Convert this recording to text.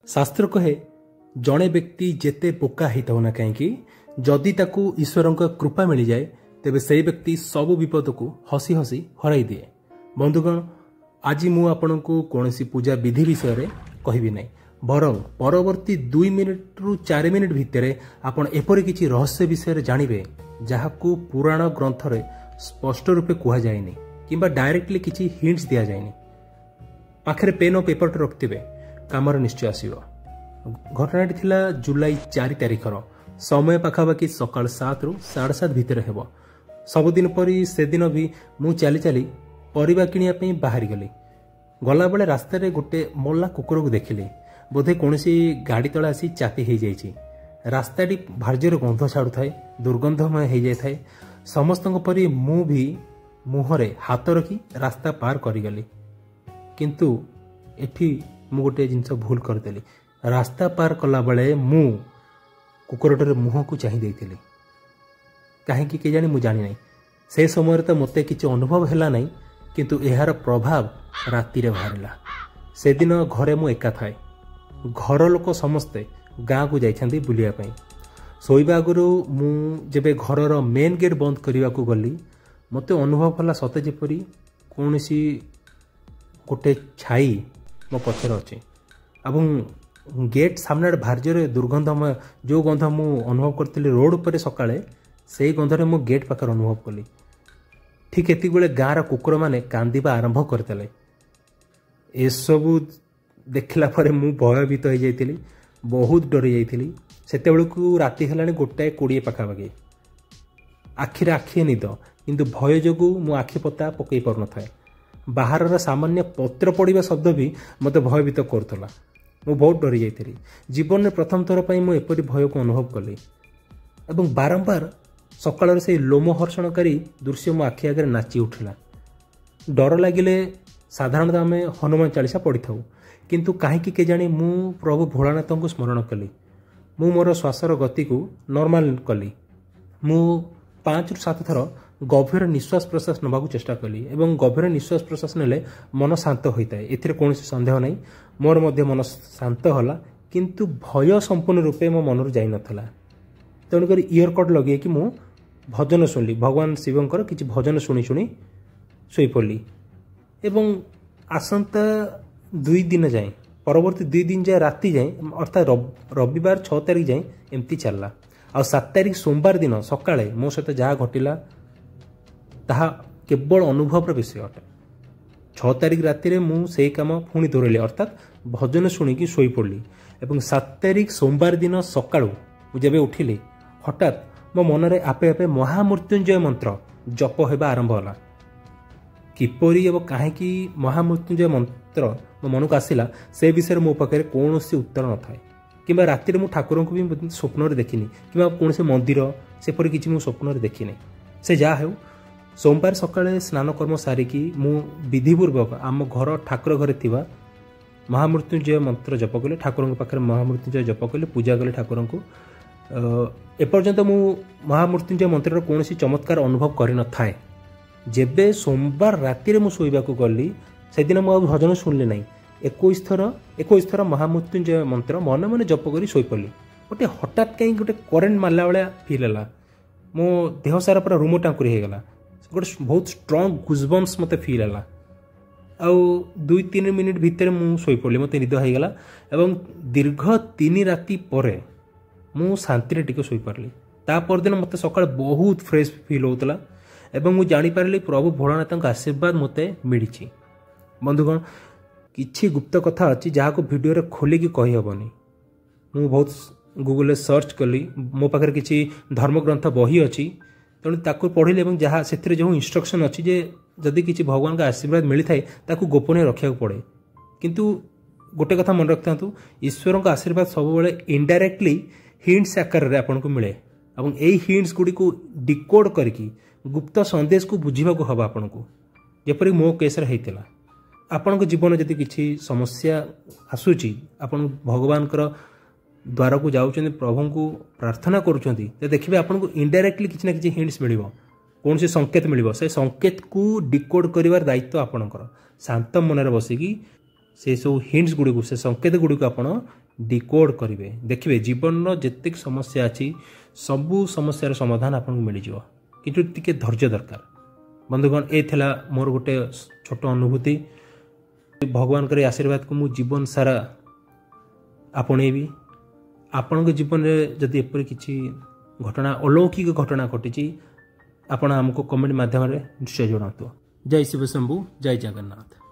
ଶାସ୍ତ୍ର କହେ, ଜଣେ ବ୍ୟକ୍ତି ଯେତେ ବୋକା ହେଇଥାଉ ନା କାହିଁକି, ଯଦି ତାକୁ ଈଶ୍ୱରଙ୍କ କୃପା ମିଳିଯାଏ, ତେବେ ସେହି ବ୍ୟକ୍ତି ସବୁ ବିପଦକୁ ହସି ହସି ହରାଇ ଦିଏ। ବନ୍ଧୁଗଣ, ଆଜି ମୁଁ ଆପଣଙ୍କୁ କୌଣସି ପୂଜା ବିଧି ବିଷୟରେ କହିବି ନାହିଁ, ବରଂ ପରବର୍ତ୍ତୀ 2 ମିନିଟରୁ 4 ମିନିଟ୍ ଭିତରେ ଆପଣ ଏପରି କିଛି ରହସ୍ୟ ବିଷୟରେ ଜାଣିବେ, ଯାହାକୁ ପୁରାଣ ଗ୍ରନ୍ଥରେ ସ୍ପଷ୍ଟ ରୂପେ କୁହାଯାଇନି କିମ୍ବା ଡାଇରେକ୍ଟଲି କିଛି ହିଣ୍ଟସ୍ ଦିଆଯାଇନି। ପାଖରେ ପେନ୍ ଓ ପେପରଟି ରଖିଥିବେ, କାମରେ ନିଶ୍ଚୟ ଆସିବ। ଘଟଣାଟି ଥିଲା ଜୁଲାଇ 4 ତାରିଖର। ସମୟ ପାଖାପାଖି ସକାଳ 7ରୁ 7:30 ଭିତରେ ହେବ। ସବୁଦିନ ପରି ସେଦିନ ବି ମୁଁ ଚାଲି ଚାଲି ପରିବା କିଣିବା ପାଇଁ ବାହାରିଗଲି। ଗଲାବେଳେ ରାସ୍ତାରେ ଗୋଟେ ମଲା କୁକୁରକୁ ଦେଖିଲି। ବୋଧେ କୌଣସି ଗାଡ଼ି ତଳେ ଆସି ଚାପି ହେଇଯାଇଛି। ରାସ୍ତାଟି ଭାର୍ଯ୍ୟର ଗନ୍ଧ ଛାଡ଼ୁଥାଏ, ଦୁର୍ଗନ୍ଧମୟ ହେଇଯାଇଥାଏ। ସମସ୍ତଙ୍କ ପରି ମୁଁ ବି ମୁହଁରେ ହାତ ରଖି ରାସ୍ତା ପାର କରିଗଲି। କିନ୍ତୁ ଏଠି ମୁଁ ଗୋଟିଏ ଜିନିଷ ଭୁଲ କରିଦେଲି। ରାସ୍ତା ପାର କଲାବେଳେ ମୁଁ କୁକୁରଟାର ମୁହଁକୁ ଚାହିଁ ଦେଇଥିଲି। କାହିଁକି କେଜାଣି ମୁଁ ଜାଣିନାହିଁ। ସେ ସମୟରେ ତ ମୋତେ କିଛି ଅନୁଭବ ହେଲା ନାହିଁ, କିନ୍ତୁ ଏହାର ପ୍ରଭାବ ରାତିରେ ବାହାରିଲା। ସେଦିନ ଘରେ ମୁଁ ଏକା ଥାଏ। ଘର ଲୋକ ସମସ୍ତେ ଗାଁକୁ ଯାଇଥାନ୍ତି ବୁଲିବା ପାଇଁ। ଶୋଇବା ଆଗରୁ ମୁଁ ଯେବେ ଘରର ମେନ୍ ଗେଟ୍ ବନ୍ଦ କରିବାକୁ ଗଲି, ମୋତେ ଅନୁଭବ ହେଲା ସତେ ଯେପରି କୌଣସି ଗୋଟେ ଛାଇ ମୋ ପଛରେ ଅଛି ଏବଂ ଗେଟ୍ ସାମ୍ନାରେ ଭାର୍ଯ୍ୟରେ ଦୁର୍ଗନ୍ଧମୟ ଯେଉଁ ଗନ୍ଧ ମୁଁ ଅନୁଭବ କରିଥିଲି ରୋଡ଼ ଉପରେ ସକାଳେ, ସେଇ ଗନ୍ଧରେ ମୁଁ ଗେଟ୍ ପାଖରେ ଅନୁଭବ କଲି। ଠିକ୍ ଏତିକିବେଳେ ଗାଁର କୁକୁରମାନେ କାନ୍ଦିବା ଆରମ୍ଭ କରିଦେଲେ। ଏସବୁ ଦେଖିଲା ପରେ ମୁଁ ଭୟଭୀତ ହେଇଯାଇଥିଲି, ବହୁତ ଡରି ଯାଇଥିଲି। ସେତେବେଳକୁ ରାତି ହେଲାଣି 1:20 ପାଖାପାଖି। ଆଖିରେ ଆଖିଏ ନିଦ, କିନ୍ତୁ ଭୟ ଯୋଗୁଁ ମୁଁ ଆଖି ପତା ପକାଇ ପାରୁନଥାଏ। ବାହାରର ସାମାନ୍ୟ ପତ୍ର ପଡ଼ିବା ଶବ୍ଦ ବି ମୋତେ ଭୟଭୀତ କରୁଥିଲା। ମୁଁ ବହୁତ ଡରି ଯାଇଥିଲି। ଜୀବନରେ ପ୍ରଥମ ଥର ପାଇଁ ମୁଁ ଏପରି ଭୟକୁ ଅନୁଭବ କଲି ଏବଂ ବାରମ୍ବାର ସକାଳର ସେଇ ଲୋମହର୍ଷଣକାରୀ ଦୃଶ୍ୟ ମୋ ଆଖି ଆଗରେ ନାଚି ଉଠିଲା। ଡର ଲାଗିଲେ ସାଧାରଣତଃ ଆମେ ହନୁମାନ ଚାଳିଶା ପଢ଼ିଥାଉ, କିନ୍ତୁ କାହିଁକି କେଜାଣି ମୁଁ ପ୍ରଭୁ ଭୋଳାନାଥଙ୍କୁ ସ୍ମରଣ କଲି। ମୁଁ ମୋର ଶ୍ୱାସର ଗତିକୁ ନର୍ମାଲ କଲି। ମୁଁ 5ରୁ 7 ଥର ଗଭୀର ନିଶ୍ୱାସ ପ୍ରଶ୍ୱାସ ନେବାକୁ ଚେଷ୍ଟା କଲି ଏବଂ ଗଭୀର ନିଶ୍ୱାସ ପ୍ରଶ୍ୱାସ ନେଲେ ମନ ଶାନ୍ତ ହୋଇଥାଏ, ଏଥିରେ କୌଣସି ସନ୍ଦେହ ନାହିଁ। ମୋର ମଧ୍ୟ ମନ ଶାନ୍ତ ହେଲା, କିନ୍ତୁ ଭୟ ସମ୍ପୂର୍ଣ୍ଣ ରୂପେ ମୋ ମନରୁ ଯାଇନଥିଲା। ତେଣୁକରି ଇୟରକଡ଼ ଲଗେଇକି ମୁଁ ଭଜନ ଶୁଣିଲି। ଭଗବାନ ଶିବଙ୍କର କିଛି ଭଜନ ଶୁଣି ଶୁଣି ଶୋଇପଡ଼ିଲି ଏବଂ ଆସନ୍ତା 2 ଦିନ ଯାଏଁ, ପରବର୍ତ୍ତୀ 2 ଦିନ ଯାଏଁ, ରାତି ଯାଏଁ, ଅର୍ଥାତ୍ ରବିବାର 6 ତାରିଖ ଯାଏଁ ଏମିତି ଚାଲିଲା। ଆଉ 7 ତାରିଖ ସୋମବାର ଦିନ ସକାଳେ ମୋ ସହିତ ଯାହା ଘଟିଲା ତାହା କେବଳ ଅନୁଭବର ବିଷୟ ଅଟେ। 6 ତାରିଖ ରାତିରେ ମୁଁ ସେଇ କାମ ପୁଣି ଦୋହରାଇଲି, ଅର୍ଥାତ୍ ଭଜନ ଶୁଣିକି ଶୋଇପଡ଼ିଲି ଏବଂ 7 ତାରିଖ ସୋମବାର ଦିନ ସକାଳୁ ମୁଁ ଯେବେ ଉଠିଲି, ହଠାତ୍ ମୋ ମନରେ ଆପେ ଆପେ ମହାମୃତ୍ୟୁଞ୍ଜୟ ମନ୍ତ୍ର ଜପ ହେବା ଆରମ୍ଭ ହେଲା। କିପରି ଏବଂ କାହିଁକି ମହାମୃତ୍ୟୁଞ୍ଜୟ ମନ୍ତ୍ର ମୋ ମନକୁ ଆସିଲା, ସେ ବିଷୟରେ ମୋ ପାଖରେ କୌଣସି ଉତ୍ତର ନଥାଏ। କିମ୍ବା ରାତିରେ ମୁଁ ଠାକୁରଙ୍କୁ ବି ସ୍ୱପ୍ନରେ ଦେଖିନି କିମ୍ବା କୌଣସି ମନ୍ଦିର ସେପରି କିଛି ମୁଁ ସ୍ୱପ୍ନରେ ଦେଖିନି। ସେ ଯାହା ହେଉ, ସୋମବାର ସକାଳେ ସ୍ନାନ କର୍ମ ସାରିକି ମୁଁ ବିଧିପୂର୍ବକ ଆମ ଘର ଠାକୁର ଘରେ ଥିବା ମହାମୃତ୍ୟୁଞ୍ଜୟ ମନ୍ତ୍ର ଜପ କଲି। ଠାକୁରଙ୍କ ପାଖରେ ମହାମୃତ୍ୟୁଞ୍ଜୟ ଜପ କଲି, ପୂଜା କଲି ଠାକୁରଙ୍କୁ। ଏପର୍ଯ୍ୟନ୍ତ ମୁଁ ମହାମୃତ୍ୟୁଞ୍ଜୟ ମନ୍ତ୍ରର କୌଣସି ଚମତ୍କାର ଅନୁଭବ କରିନଥାଏ। ଯେବେ ସୋମବାର ରାତିରେ ମୁଁ ଶୋଇବାକୁ ଗଲି, ସେଦିନ ମୁଁ ଆଉ ଭଜନ ଶୁଣିଲି ନାହିଁ। 21 ଥର ମହାମୃତ୍ୟୁଞ୍ଜୟ ମନ୍ତ୍ର ମନେ ମନେ ଜପ କରି ଶୋଇପଡ଼ିଲି। ଗୋଟେ ହଠାତ୍ କାହିଁକି ଗୋଟେ କରେଣ୍ଟ ମାରିଲା ଭଳିଆ ଫିଲ୍ ହେଲା। ମୋ ଦେହ ସାରା ପୁରା ରୁମ ଟାଙ୍କୁରି ହେଇଗଲା। ଗୋଟେ ବହୁତ ଷ୍ଟ୍ରଙ୍ଗ ଗୁଜବମ୍ସ ମୋତେ ଫିଲ୍ ହେଲା। ଆଉ 2-3 ମିନିଟ୍ ଭିତରେ ମୁଁ ଶୋଇପଡ଼ିଲି, ମୋତେ ନିଦ ହେଇଗଲା ଏବଂ ଦୀର୍ଘ 3 ରାତି ପରେ ମୁଁ ଶାନ୍ତିରେ ଟିକେ ଶୋଇପାରିଲି। ତା ପରଦିନ ମୋତେ ସକାଳେ ବହୁତ ଫ୍ରେଶ୍ ଫିଲ୍ ହେଉଥିଲା ଏବଂ ମୁଁ ଜାଣିପାରିଲି ପ୍ରଭୁ ଭୋଳାନାଥଙ୍କ ଆଶୀର୍ବାଦ ମୋତେ ମିଳିଛି। ବନ୍ଧୁଗଣ, କିଛି ଗୁପ୍ତ କଥା ଅଛି ଯାହାକୁ ଭିଡ଼ିଓରେ ଖୋଲିକି କହିହେବନି। ମୁଁ ବହୁତ ଗୁଗୁଲରେ ସର୍ଚ୍ଚ କଲି, ମୋ ପାଖରେ କିଛି ଧର୍ମଗ୍ରନ୍ଥ ବହି ଅଛି, ତେଣୁ ତାକୁ ପଢ଼ିଲି ଏବଂ ଯାହା ସେଥିରେ ଯେଉଁ ଇନଷ୍ଟ୍ରକ୍ସନ୍ ଅଛି ଯେ ଯଦି କିଛି ଭଗବାନଙ୍କ ଆଶୀର୍ବାଦ ମିଳିଥାଏ ତାକୁ ଗୋପନୀୟ ରଖିବାକୁ ପଡ଼େ। କିନ୍ତୁ ଗୋଟେ କଥା ମନେ ରଖିଥାନ୍ତୁ, ଈଶ୍ୱରଙ୍କ ଆଶୀର୍ବାଦ ସବୁବେଳେ ଇନଡାଇରେକ୍ଟଲି ହିଣ୍ଟସ୍ ଆକାରରେ ଆପଣଙ୍କୁ ମିଳେ ଏବଂ ଏଇ ହିଣ୍ଟସ୍ ଗୁଡ଼ିକୁ ଡିକୋଡ଼ କରିକି ଗୁପ୍ତ ସନ୍ଦେଶକୁ ବୁଝିବାକୁ ହେବ ଆପଣଙ୍କୁ, ଯେପରି ମୋ କେସ୍ରେ ହେଇଥିଲା। ଆପଣଙ୍କ ଜୀବନ ଯଦି କିଛି ସମସ୍ୟା ଆସୁଛି, ଆପଣ ଭଗବାନଙ୍କର ଦ୍ୱାରକୁ ଯାଉଛନ୍ତି, ପ୍ରଭୁଙ୍କୁ ପ୍ରାର୍ଥନା କରୁଛନ୍ତି, ତ ଦେଖିବେ ଆପଣଙ୍କୁ ଇନଡାଇରେକ୍ଟଲି କିଛି ନା କିଛି ହିଣ୍ଟସ୍ ମିଳିବ, କୌଣସି ସଂକେତ ମିଳିବ। ସେ ସଂକେତକୁ ଡିକୋଡ଼ କରିବାର ଦାୟିତ୍ୱ ଆପଣଙ୍କର। ଶାନ୍ତ ମନରେ ବସିକି ସେସବୁ ହିଣ୍ଟସ୍ ଗୁଡ଼ିକୁ, ସେ ସଂକେତ ଗୁଡ଼ିକୁ ଆପଣ ଡିକୋଡ୍ କରିବେ। ଦେଖିବେ, ଜୀବନର ଯେତିକି ସମସ୍ୟା ଅଛି, ସବୁ ସମସ୍ୟାର ସମାଧାନ ଆପଣଙ୍କୁ ମିଳିଯିବ, କିନ୍ତୁ ଟିକେ ଧୈର୍ଯ୍ୟ ଦରକାର। ବନ୍ଧୁଗଣ, ଏ ଥିଲା ମୋର ଗୋଟେ ଛୋଟ ଅନୁଭୂତି। ଭଗବାନଙ୍କର ଏ ଆଶୀର୍ବାଦକୁ ମୁଁ ଜୀବନ ସାରା ଆପଣେଇବି। ଆପଣଙ୍କ ଜୀବନରେ ଯଦି ଏପରି କିଛି ଘଟଣା, ଅଲୌକିକ ଘଟଣା ଘଟିଛି, ଆପଣ ଆମକୁ କମେଣ୍ଟ ମାଧ୍ୟମରେ ନିଶ୍ଚୟ ଜଣାନ୍ତୁ। ଜୟ ଶିବଶମ୍ଭୁ, ଜୟ ଜଗନ୍ନାଥ।